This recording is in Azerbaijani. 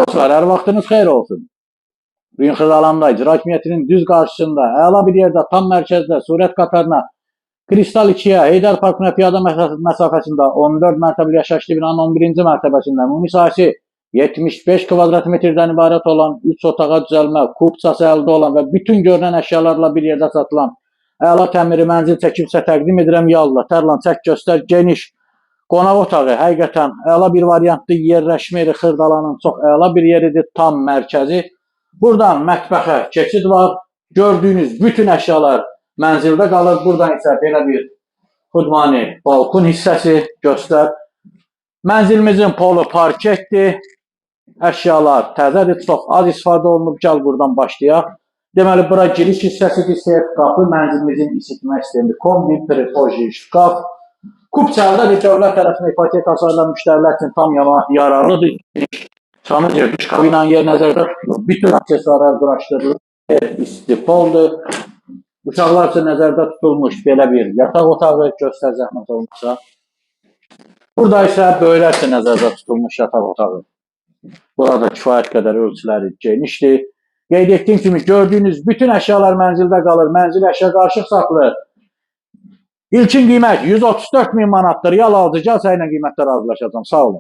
Dostlar, hər vaxtınız xeyir olsun. Bugün Xırdalanda İcra Hakimiyyətinin düz qarşısında, əla bir yerdə, tam mərkəzdə, Surət qatarına, Kristal 2-yə, Heydər Parkına piyada məsafəsində 14 mərtəbəli yaşayışlı binanın 11-ci mərtəbəsində ümumi sahəsi 75 kvadrat metrdən ibarət olan 3 otağa düzəlmə, kupçası əldə olan və bütün görünən əşyalarla bir yerdə satılan əla təmiri mənzil çəkib sizə təqdim edirəm. Yallah, Tərlan, çək göstər, geniş qonaq otağı həqiqətən əla bir variantdır. Yerləşmə yeri Xırdalanın çox əla bir yeridir, tam mərkəzi. Buradan mətbəxə keçid var. Gördüyünüz bütün əşyalar mənzildə qalır. Buradan isə belə bir xudmani balkon hissəsi göstər. Mənzilimizin polu parketdir. Əşyalar təzədir, çox az istifadə olunub. Gəl buradan başlayaq. Deməli, bura giriş hissəsidir, seyf qapı, mənzilimizin isitmə sistemi, kombi, pripoji, şkaf. Kupçalıda bir dövlət tərəfindən ipotekası alınan müştərilər üçün tam yararlıdır. Sanıcı, duş kabinanın yer nəzərdə tutulur. Bütün aksesuarlar quraşdırılır. İsti poldur. Uşaqlar üçün nəzərdə tutulmuş belə bir yataq otağı, göstər zəhmət olmasa. Burada isə böyüklər üçün nəzərdə tutulmuş yataq otağı. Burada kifayət qədər ölçüləri genişdir. Qeyd etdiyim kimi gördüyünüz bütün əşyalar mənzildə qalır. Mənzil əşya qarışıq satılır. İlkin qiymət 134 min manatdır. Real alıcı gəl səninlə qiymətdə razılaşacağam. Sağ olun.